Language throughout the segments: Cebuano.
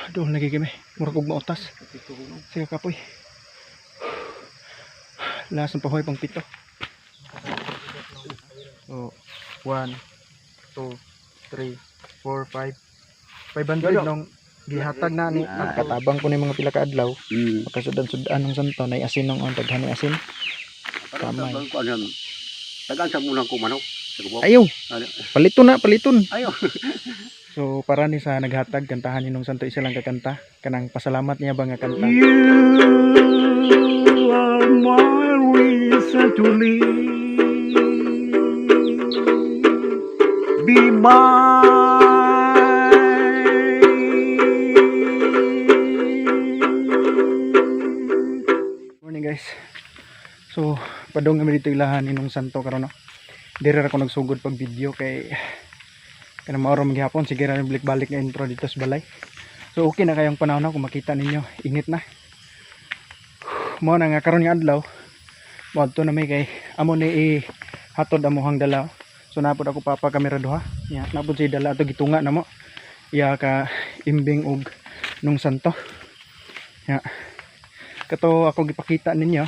Doon lagi kami. Murag og mautas. Sige, kapoy. Last ng pahuway, pang pito. So, 1, 2, 3, 4, 5. 500 nung gihatag na ni katabang ko ni mga pila ka adlaw. Makasudan-sudan ng santo nay asin nung ang daghan ni asin. Kamay. Tagaan sa munang ko manok. Sa kubo. Ayaw, Ano? paliton na, paliton. Ayaw. So para ni sa naghatag, kantahan ni nung santo isa lang kakanta kanang pasalamat niya ba nga kanta. You are my reason to live. Be mine. Morning, guys. So padong kami dito ilahan inong santo karon, no. Dire ra ko nagsugod pag video kay kanang maoro maghapon, sige ra balik-balik nga intro dito sa balay. So okay na kayong panahon na kung makita ninyo, init na. Mo na nga karon nga adlaw moadto na may kay amo ni i hatod amohang dala. So napod ako papa kamera duha. Ya, napod siya dala ato gitunga na mo. Iya ka imbing og nung santo. Ya. Kato ako gipakita ninyo.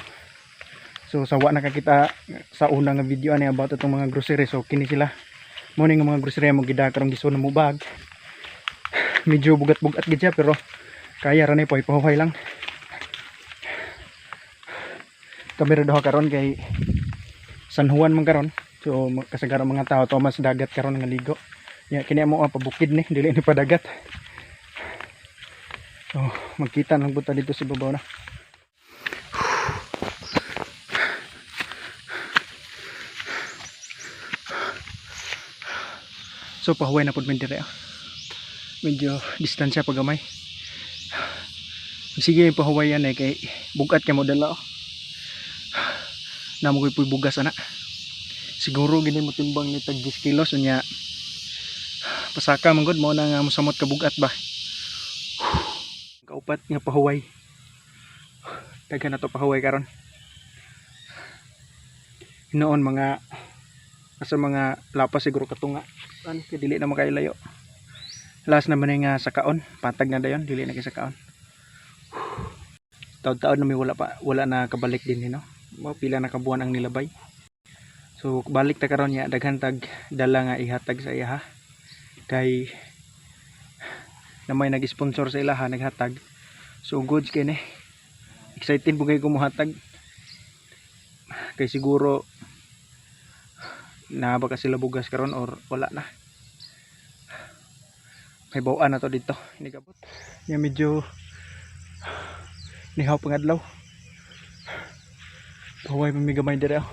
So sawa nakakita sa una nga video ani about itong mga grocery. So kini sila. Mo ni nga mga grocery mo gida karong gisuon na mo bag. Medyo bugat-bugat gid siya pero kaya ra ni, poy-poy lang. Kamera duha karon kay San Juan man karon. So kasagaran mga tao Thomas dagat karon nga ligo. Ya kini mo pabukid ni, dili ni padagat. So magkita lang buta dito sa babaw na. So pahuway na pud mi dire, ah. Medyo distansya pa gamay. Sige, pahuway yan eh kay bugat kay mo dala, oh. Namo koy puy bugas ana. Siguro gini mo timbang ni tag 10 kilos unya. Pasaka man gud mo na nga mosamot ka bugat ba. Kaupat nga pahuway. Daghan na to pahuway karon. Noon mga asa mga lapas siguro katunga. An kay dili na makailayo. Last naman ni nga sa kaon, patag na dayon, dili na kay sa kaon. Taod-taod na may wala pa, wala na kabalik din no. Mao pila na ka buwan ang nilabay. So balik ta karon nya daghan tag dala nga ihatag sa iya ha. Kay na may nag-sponsor sa ilaha naghatag. So goods kay ni. Excited po kay kumuhatag. Kay siguro na baka sila bugas karon or wala na. May bawaan na to dito. Inigabot. Nya medyo nihaw pangadlaw. Pahuway pa mi gamay dire, oh.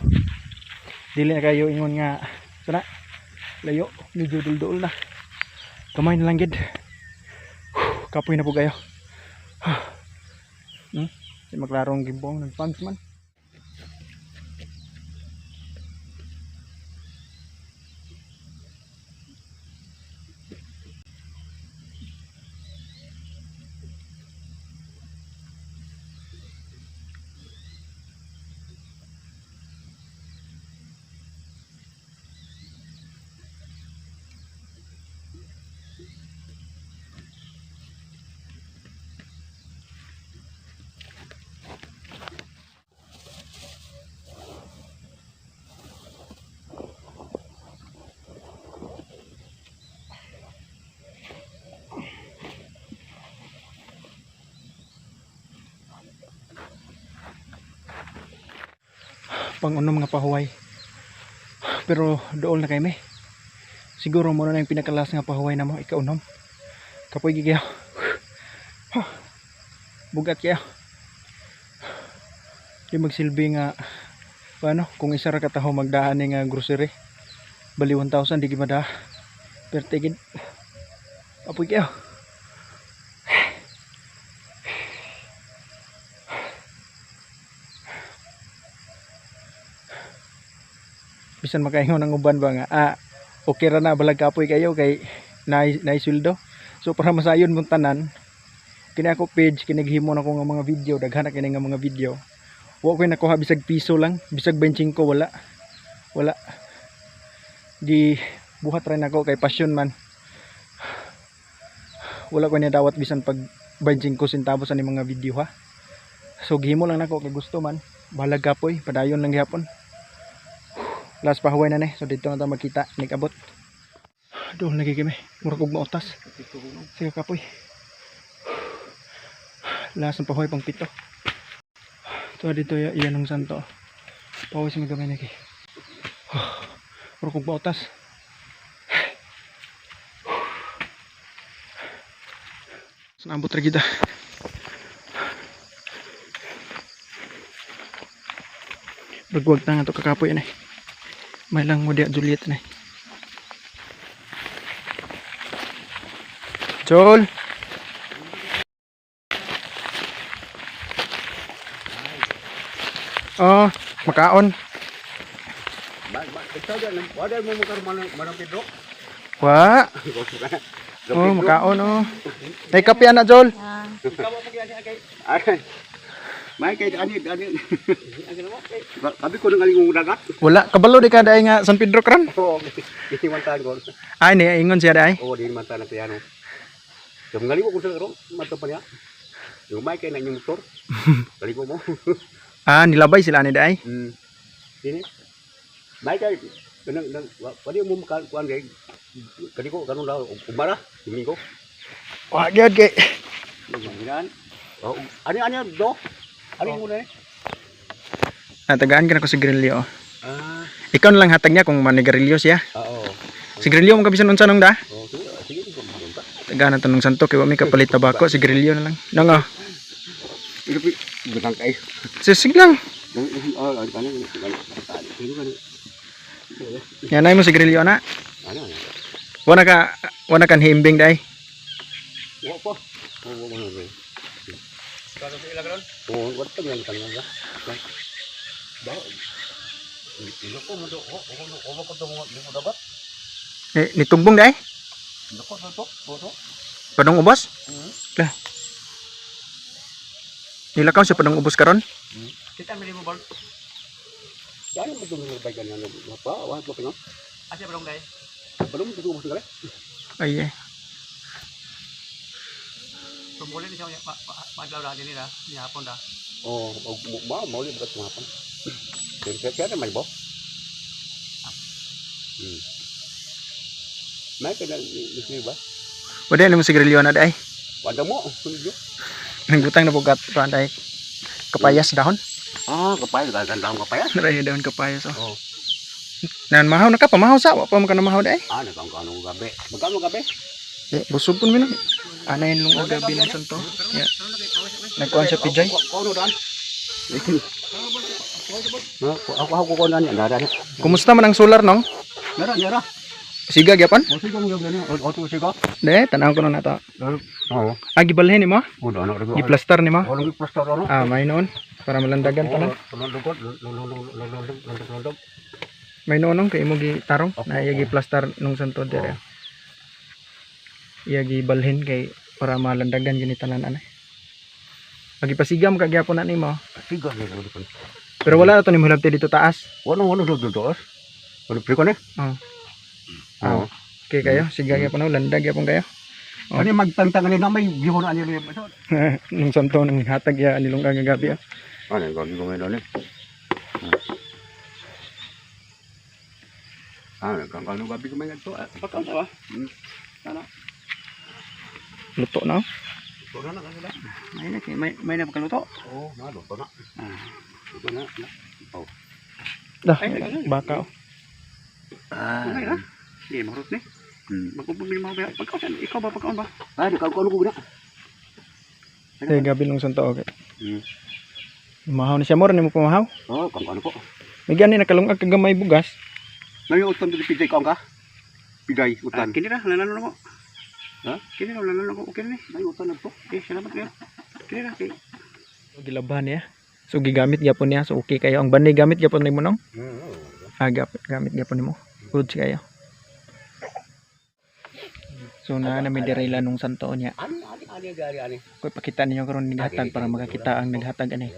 Dili na kayo ingon nga sana layo, medyo dul-dul na. Gamay na lang gid. Kapoy na po kayo. Di maklarong gimbong nagpants man. Pang unom nga pahuway. Pero dool na kay me. Siguro mo na yung pinakalas nga pahuway na mo, ikaunom. Kapoy gid kayo. Bugat kayo. Di magsilbi nga paano kung isa ra ka taho magdaan ni nga grocery. Bali 1,000 di gid mada. Perte gid. Apoy kayo. Bisan makaingon ang uban ba nga okay ra na balag kapoy kayo kay naay sweldo. So para masayon mong tanan kini ako page, kini gihimo na ko nga mga video, daghan na kini nga mga video. Wa koy nakuha bisag piso lang, bisag 25 wala. Wala. Di buhat ra nako kay passion man. Wala ko niya dawat bisan pag 25 centavos ani mga video, ha. So gihimo lang nako kay gusto man. Bahalag kapoy, padayon lang gihapon. Last pahuway na ni. So dito na ta magkita nig abot. Doon lagi kami. Murag og mautas. Sige, kapoy. Last ng pahuway, pang pito. Ito dito iyan ng santo. Pahuway sa mga gamay nagi. Murag og mautas. Naabot ra kita. Ragwag ta nga to kakapoy na. May lang mo diya Juliet na. Jol. Oh, makaon. Ba ba ikaw dyan, wala mo mukha manang manang Pedro. Wa. Oh, makaon oh. May kape ana, Jol. Ay. May kay ani ani. Kabi ko nang alingong dagat. Wala kabalo di ka dai nga San Pedro karon. Oo, di man tan ko. Ay ni ingon siya dai. Oo, di man tan ang piano. So ngaligo ko sa ro, mato pa niya. Yung may kay na inyong motor. Kaligo mo. Ah, nilabay sila ni dai. Dini. May kay kanang nang wali mo maka kuan kay kaliko kanon daw umara Domingo. Wa gyud kay. Manginan. Oh, ani ani do. Ani mo na eh. Natagaan ka na ko si Grillo. Ah, Ikaw na lang hatag niya kung manigarilyo siya. oo. Si Grillo mo kabisan unsa nung da? Oh, sige, sige ko magunta. Tagaan na tanong santo kay wa mi kapalit tabako, si Grillo na lang. Nang oh. Ito butang kay. Sisig lang. Oh, ano ano ano ano. Yanay mo si Grillo na. Ano ano. Wala kan himbing dai. Wa pa. Oh, wa mo na. Oh, wa pa lang tangan ka. Ba. Ilo ko mo do, oh, oh, ko do mo dagat. Eh, nitugbong dai. Ilo ko do to, do. Padong ubos? Mm. Lah. Nilakaw siya padong ubos karon. Kita mo bol. Yan mo do mo bay ganyan no pa, wa ko pa. Asa ba dai? Balong mo do mo sigala. Ay eh. Tumulin siya niya madlaw da dinhi da, ni hapon da. Oh, ma mo li bagat mo hapon. Kaya kaya may bo. May kaya ni ba? Wala mo si Grillo na dai. Wala mo. Kuno. Nanggutang na bugat pa dai. Kapayas dahon. Ah, kapay, ganda ang kapay. Naray dahon kapayas oh. Oh. Nan mahaw na ka pamahaw sa wa pa man ka na mahaw dai. Ah, nagkangkano gabi. Magkano gabi? Eh, busog pun mi na. Anayin lung gabi ng santo. Yeah. Nagkuhan siya PJ. Kono dan. Ako ako ko na niya, nara niya. Kumusta man ang solar nong? Nara nara. Siga gyapon? O sige mo gani. O to sige. De, tanaw ko na nato. Oo. Ah, gibalhin nimo? O do ano. Giplastar nimo? O lang giplastar ano. Ah, may noon para malandagan pa na. Landog. May noon nong kay imo gitarong na iya giplastar nung santo dire. Iya gibalhin kay para malandagan gini tanan anay. Pagipasiga mo kagyapon na nimo. Sige ni. Pero wala na to nimo hilabti dito taas. Wala wala do do. Wala pre ko ne. Oh. Oo. Okay kayo, siga gyapon na landag gyapon kayo. Oh. Ani magtantang ani na may gihon ani ni. Nung santo nang hatag ya nilong kagabi. Ah. Ano gagi ko ngayon ani. Ah, kang ano gabi ko may nagto. Pagkaon sa ba? Luto na. Oh. Luto na na. May na may may na pagkaluto. Oh, na luto na. Luto na. Oh. Dah, Ay, ay, baka. Oh. Ah. Okay na. Di mahurot ni. Magpupumili mo ba? Pagkaon sa ikaw ba pagkaon ba? Ah, di ka ko ano ko na. Kay gabi nung santo okay. Hmm. Mahaw na siya mo nimo pamahaw. Oh, kang ano ko. May gani nakalungag kagamay bugas. May utan dito pigay ka ka? Pigay Ah, utan. kini ra lalalo na ko. Ha? Kini ra lalalo na ko. Okay ni. May utan na to. Eh, salamat kayo. Kini ra kay. Gilaban niya. So gigamit gyapon niya. So okay kayo. Ang banay gamit gyapon nimo nong? Ah, gamit gyapon nimo. Good kayo. So na na may direla nung santo niya. Ani ani ani gari ani. Ko pakita ninyo karon naghatag para makakita ang naghatag ani.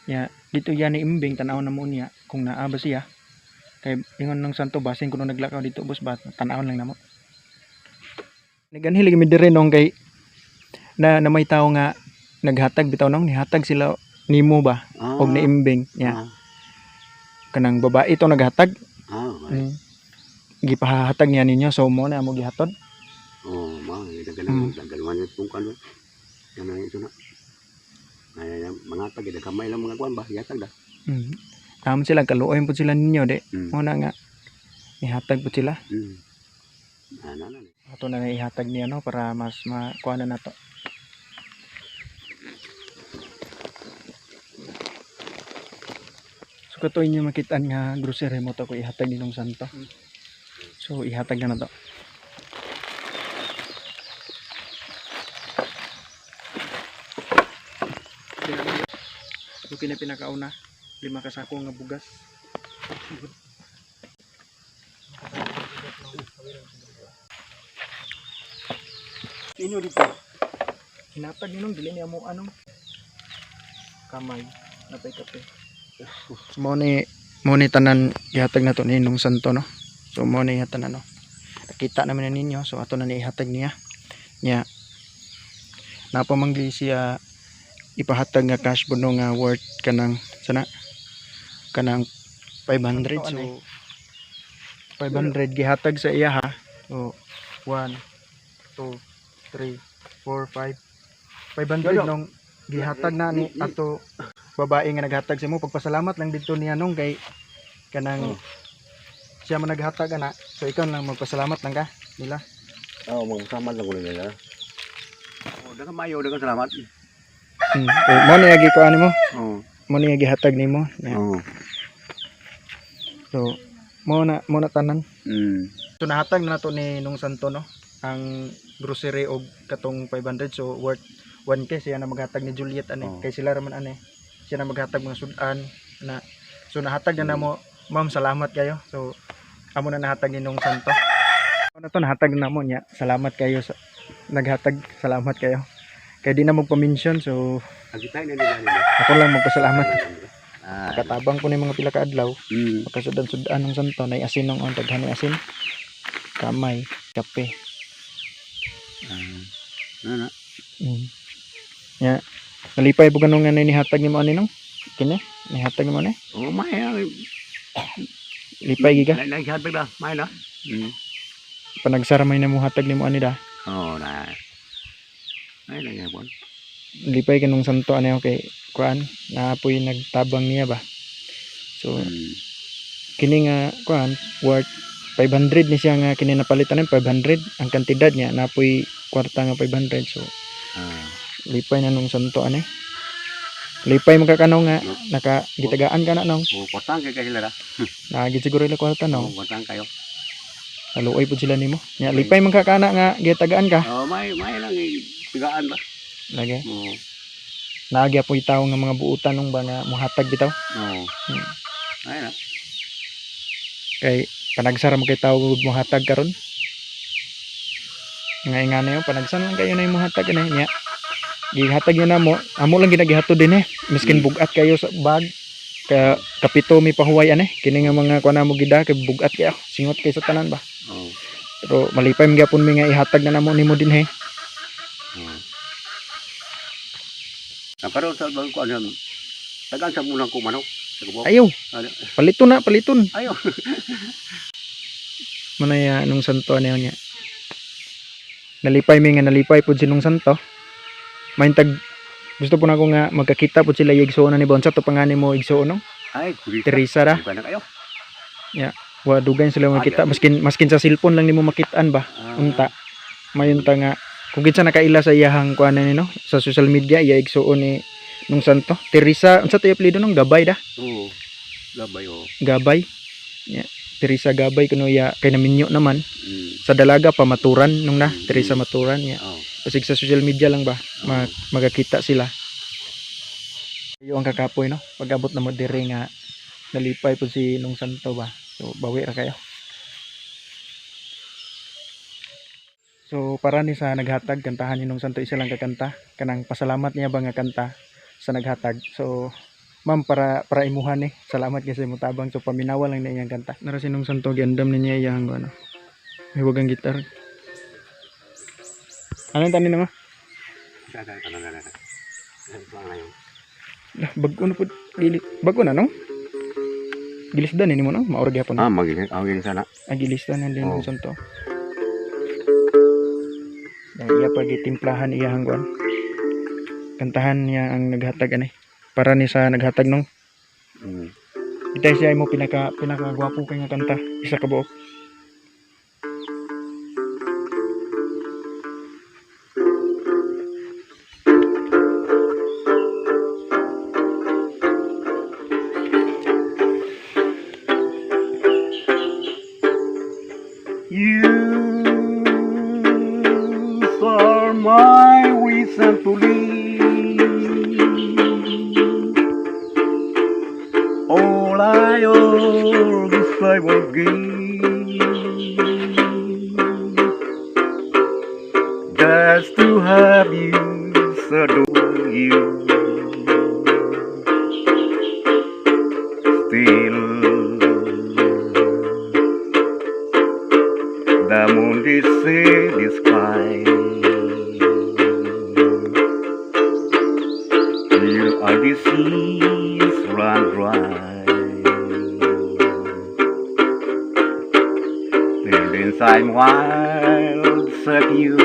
Ya, dito yan ni imbing tan-aw na mo niya kung naa ba siya. Kay ingon ng santo basin kuno naglakaw dito boss ba tan-aw lang namo. Naganhi lagi mi dire nong kay Na may tao nga naghatag bitaw nong nihatag sila nimo ba Ah. og niimbing niya Ah. kanang babae to naghatag. Ah. Gipahatag niya ninyo, so mo na amo gihatod. Oh, ma, daghan daghan itong kano. Yan ito na. Ay, mga tag gamay lang mga kuan ba, yatag da. Tama sila, kaluoy po sila ninyo de. Mo na nga nihatag po sila. Ana na. Ato na ihatag niya no para mas makuha na nato. So kato inyo makitaan nga grocery mo to ko ihatag ninong santo. So ihatag na nato. So kini pinakauna, 5 ka sako nga bugas. Inyo dito. Hinatag ninong dili niya mo anong kamay napay kape. So mo ni tanan gihatag na to ni nung santo no. So mo ni hatag na no. Nakita naman na ninyo, so ato na ni ihatag niya. Nya napamanggi siya ipahatag nga cash bono nga worth kanang sana kanang 500, so 500 gihatag sa iya ha. So 1 2 3 4 5 500 nung gihatag na ni ato babae nga naghatag sa imo. Pagpasalamat lang dito niya nung kay kanang siya man naghatag ana, so ikaw lang magpasalamat lang ka nila. Oh, magsama lang ko nila. Oh, daghang maayo, daghang salamat. Mo ni agi ko ani mo. Oh. Mo ni gihatag nimo. Yeah. Oh. So mo na tanan. So nahatag na nato ni nung santo no ang grocery og katong 500, so worth 1K siya na maghatag ni Juliet ani. Oh. Kay sila raman ani siya na maghatag mga sudan na. So nahatag na namo, ma'am, salamat kayo. So amo na nahatag ni nung santo. Ano to nahatag na mo niya. Salamat kayo sa naghatag, salamat kayo. Kay di na magpa-mention, so Ang kita na nila nila. ako lang magpasalamat. Ah. Katabang ko ni mga pila ka adlaw. Makasudan-sudan ng santo, nay asin nung ang daghan ni asin. Kamay, kape. Ano na? Ya. Nalipay po ganun nga na nihatag nimo ani nung? Kini? Nihatag nimo ani? Oh, may. Lipay giga. Naghatag na, may na. Panagsara may na mo hatag nimo ani da. Oh, na. Ay, lang yapon. Lipay kanong santo ani okay. Kuan, naapoy nagtabang niya ba. So kini nga kuan worth 500 ni siya nga kini napalitan ng 500 ang kantidad niya napoy kwarta nga 500, so lipay na nung santo ani. Lipay magkakanaw nga naka gitagaan ka na nong. Oh, kwartang kay sila ra. Naagid siguro ila kwarta Oh, no. kwartang kayo. Naluoy pud sila nimo. Nya lipay man kakana nga gitagaan ka. Oh, may lang tigaan ba. Lagi. Oh. Naagi apoy tawo nga mga buutan nung ba nga muhatag bitaw. Oh. Ay na. Kay panagsara mo kay tawo muhatag karon. Nga ingana yo panagsan lang kayo na yung muhatag ana nya. Gihatag niya namo, amo lang ginagihatod din eh. Miskin bugat kayo sa bag. Kaya kapito mi pahuway ane. Kini nga mga kuan mo gida kay bugat kayo. Singot kay sa tanan ba. Oh. Pero malipay man gyapon mi nga ihatag na namo nimo din eh. Oh. Karon sa bang kuan yan. Tagaan sa munang ko manok. Sa kubo. Ayaw. Ano? Paliton na, paliton. Ayaw. Manaya nung santo ano niya. Nalipay mi nga nalipay pud si nung santo. Maintag gusto po na ako nga magkakita pud sila igsuon na ni Bonsa to pangani mo igsuon no. Ay, kurisa. Teresa ra. Bukan na kayo. Wa dugayn sila makita maskin maskin sa cellphone lang nimo makitaan ba. Ah, Unta. Mayunta nga kung kinsa nakaila sa iyahang kuan ni no sa social media iya igsuon ni nung santo. Teresa unsa to apelyido nung Gabay da? Oo. Gabay oh. Gabay. Yeah. Teresa Gabay kuno iya kay naminyo naman sa dalaga pa maturan nung na Teresa Maturan ya. Oh. Basig sa social media lang ba magakita sila. Iyo ang kakapoy no. Pag-abot na mo dire nga nalipay po si nung santo ba. So bawi ra kayo. So para ni sa naghatag kantahan ni nung santo isa lang kakanta kanang pasalamat niya ba nga kanta sa naghatag. So ma'am para para imuhan ni salamat kasi mo tabang, so paminawa lang na iyang kanta. Nara si nung santo giandam ni niya iyang ano. May wagang gitar. Anong tanin naman? Lah, bago na pud gili. Bago na no? Gilisdan ini mo no? Maor gyapon. Ah, magilis. Ah, gilis sana. Ang gilisdan ang Oo. linong santo. Ya, iya pa gitimplahan iya hanggon. Kantahan niya ang naghatag ani. Para ni sa naghatag nung Itay siya mo pinaka pinaka gwapo kay nga kanta isa ka buok. You are my reason to live. All I owe is I will give. Just to have you, adore you. Still, the moon is in the sky. Till all the seas run dry. Till inside wild set you.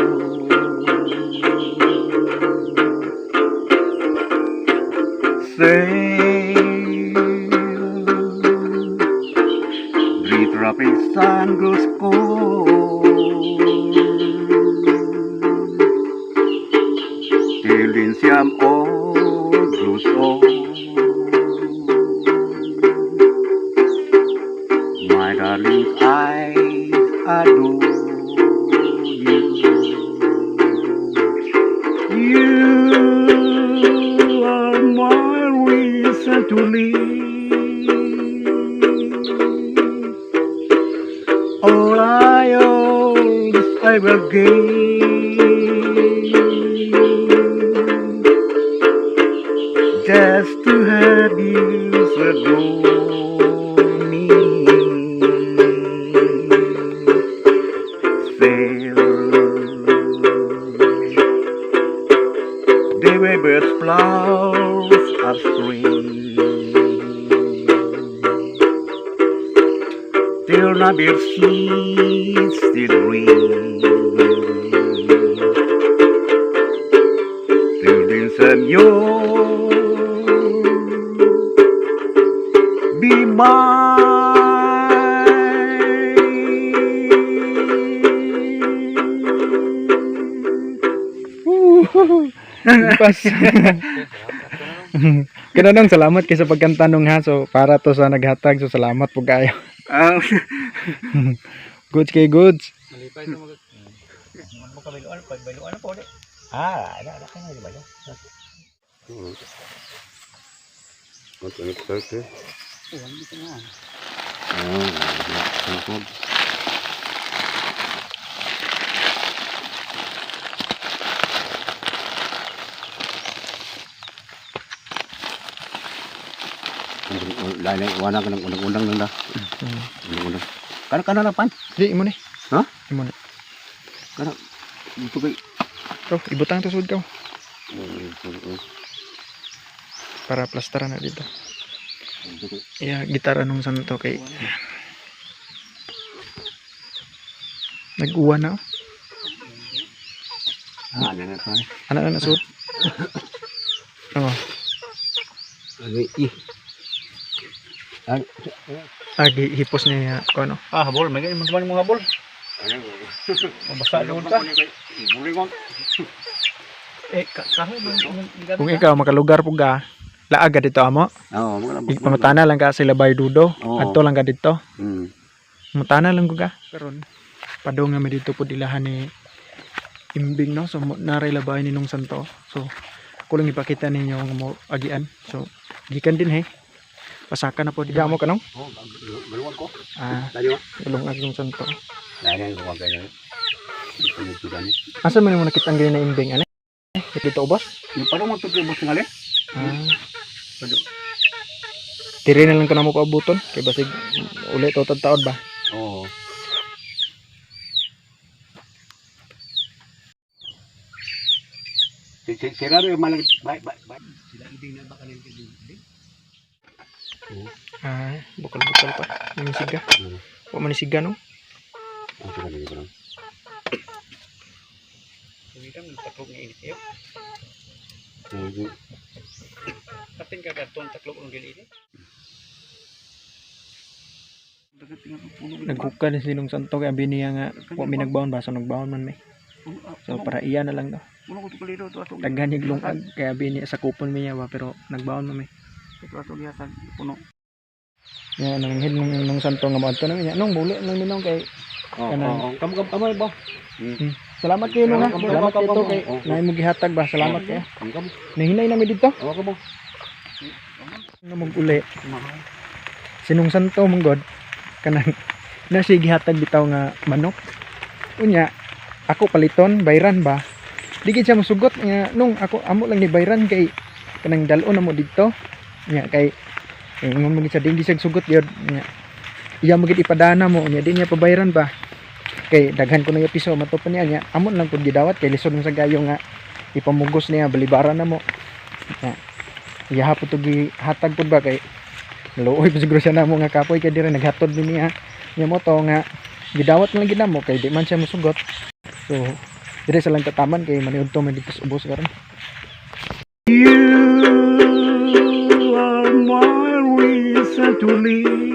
Sail. The dropping sun grows cold. Till in Siam all grows old. My darling's eyes adore you. You are my reason to live. All I own I will give. Just to have you adore me. Sail. The way birds flowers upstream. Till not seeds still ring. Till then some you be mine. Woo! Pas. Ganun nung salamat kay sa pagkanta nung ha. So para to sa naghatag so salamat po kayo. Ah, Goods kay goods. Malipay ito mag... Mo kabiluan, pagbaluan po ulit. Ah, ala, ala kayo ba yun? Okay, okay. Ah, ah, Lain wala ka ng unang-unang lang da. Unang-unang. Kana kana na pan. Di imo ni. Ha? Imo ni. Kana dito kay. Oh, ibutang to sud ka para plastaran na dito. Iya, gitara nung santo kay nag-uwan na. Oh. Ah, ano na pan. Ana na na sud. Oh, Ay, ih. Ay, agi hipos niya ko ano. Ah, habol. May ganyan man mo habol. Mabasa doon ka. Eh, kahoy man. Kung ikaw makalugar pug ka, laag ka dito amo. Oo, mga Pangutana lang ka sila bay dudo. Oo. Adto lang ka dito. Mutana lang ko ka. Karon padong nga mi dito pud ilahan ni Imbing no. So naray labay ni nung santo. So ako lang ipakita ninyo nga mo agian. So gikan din he. Pasaka na po diga mo kanong. Oh, galuwan ko. Ah, Tayo. ulong ag nung santo. Lain ko kaya. Asa man mo nakita ang ganyan na Imbing ani? Dito ubos? Yung parang mo tuloy boss ngali. Ah. Tiri na lang to na mo paabuton kay basig uli to taod ba. Oo. Si Raro yung malang bay bay bay. Sila hindi na ba kanil kay. Ah, bukal-bukal pa. Yung siga. Wa man ni siga, no? Ah, sila dito lang. Taklog nga init iyo. Oo. Kapin ka katon taklog ang dili init. Naghuka ni sinong santo kay abi niya nga wa mi nagbaon ba, so nagbaon man mi. So para iya na lang to. Uno ko tukaliro to atong Daghan yung lungag kay abi niya sa kupon mi niya ba, pero nagbaon man mi. Ito atong gihatag puno. Ya nang hid nung santo nga moadto na mi niya. Nung muli nang minong kay Oh, Kanang- oh, kam kam kamay ba? Salamat kayo nung ha. Kam, kam, Salamat kam, kayo to kam, kay oh, oh. naay mo gihatag ba. Salamat kayo. Kam kam. Nahinay na mi dito. Oh, kam. Nga mag-uli. Sinong santo mong God kanang na siya gihatag bitaw nga manok. Unya ako paliton bayran ba. Di gid siya mosugot nga nung ako amo lang ni bayran kay kanang dal-on na mo didto. Nya kay ingon mo gid siya di siya sugot gyud nya. Iya mo gid ipadana mo unya di niya pabayran ba. Kay daghan ko na yung piso mato pa niya nya amo lang pud gidawat kay lisod man sa gayo nga ipamugos niya balibaran na mo. Nya iya po to gihatag pud ba kay naluoy pa siguro siya namo nga kapoy kay diri naghatod ni niya niya mo to nga gidawat na lang gid namo kay di man siya mosugot. So dire sa lang tataman kay maniudto man dito sa ubos karon. You are my reason to live.